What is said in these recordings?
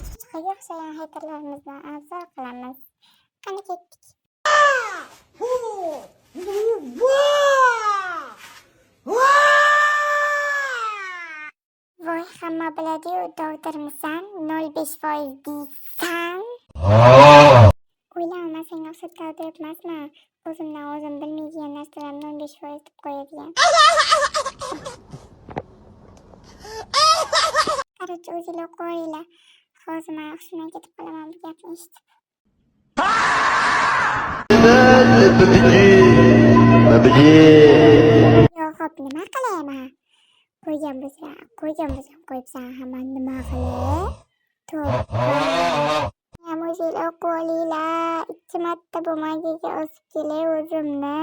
Cho'chqaga o'xshagan heyterlarimizni afzal qilamiz. Qani, ketdik. Voy, hamma biladi-yu, dovdirmisan, 0,5% deysan. O'ylama, senga o'xshab dovdirib emasman. O'zimdan o'zim bilmaydigan narsalarni 0,5% deb qo'yadigan. Короче, o'zinglar o'qib. Hozir man hushimdan ketib qolaman bu gapni eshitib. Yo, xo'p, nima qilayman? Qo'ygan bo'lsam, qo'ygan bo'lsam qo'yibsan, hamma nima qilay? To'g'ri. Ham o'zinglar o'qib olinglar. Ikki marta бумага ga osib kelay o'zimni.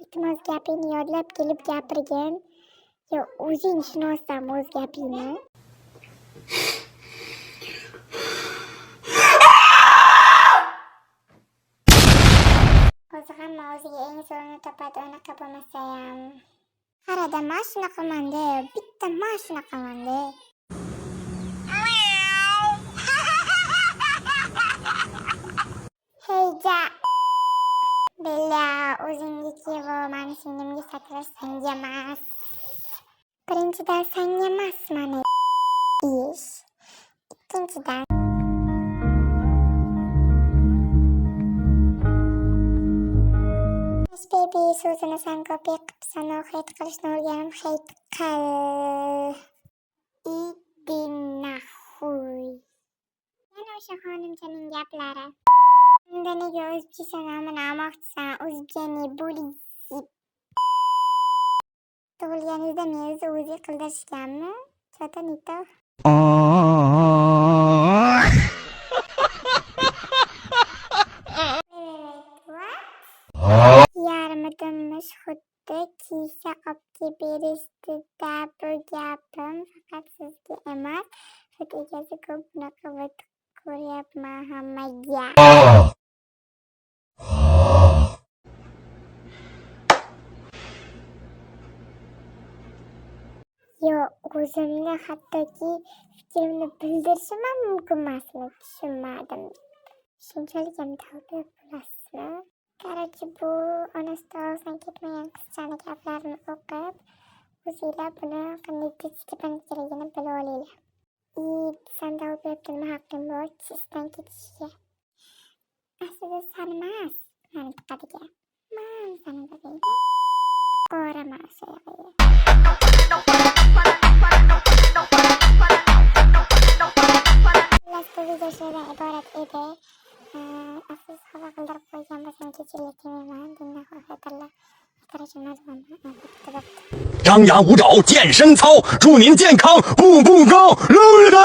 Iltimos, gapingni yodlab kelib gapirgin. Yo, o'zing tushunyapsanmi o'z gapingni? O'zi hamma o'ziga eng zo'rini topadi, unaqa bo'lmasayam. Qarada, man shunaqamanda, bitta man shunaqamanda. Heyja. Bella, o'zingga kevo, mani singlimga sakrash senga emas. Birinchidan, senga emas mani ish. Ikkinchidan, baby so'zini san copy qilibsan, u hate qilishni o'rganib hate qil. Иди нахуй. Yana o'sha xonimchaning gaplari. Unda nega o'zbekcha nomini olmoqchisan? O'zbekni bo'lib. Tug'ilganingizda mengizni o'zi qildirishganmi? Что-то не то. Wait, what? Yarmi dimish xuddi kiysa olib berishdi-da. Bu gapim faqat sizga emas, sud egasi ko'p bunaqa ko'ryapman hammaga. Yo, o'zimni hattoki fikrimni bildirishim ham mumkin emasmi? Tushunmadim. Shunchalik ham долбоеб bo'lasizmi? Короче, bu onasi og'zidan ketmagan qizchani gaplarini o'qib, o'zinglar buni qanday tez kerakligini bilib olinglar. И san долбоеб da nima haqqing bor chisdan ketishga? Aslida san emas, mani tiqadigan. Man sani dadangni qo'raman o'sha yog'iga. Xullas, bu video shulardan iborat edi. Afsus, xafa qildirib qo'ygan bo'lsam kechiring demayman. Dindan xavotirlar. Короче, nima deyapman? Bitta bo'pti. 张牙舞爪健身操，祝您健康步步高，撸的。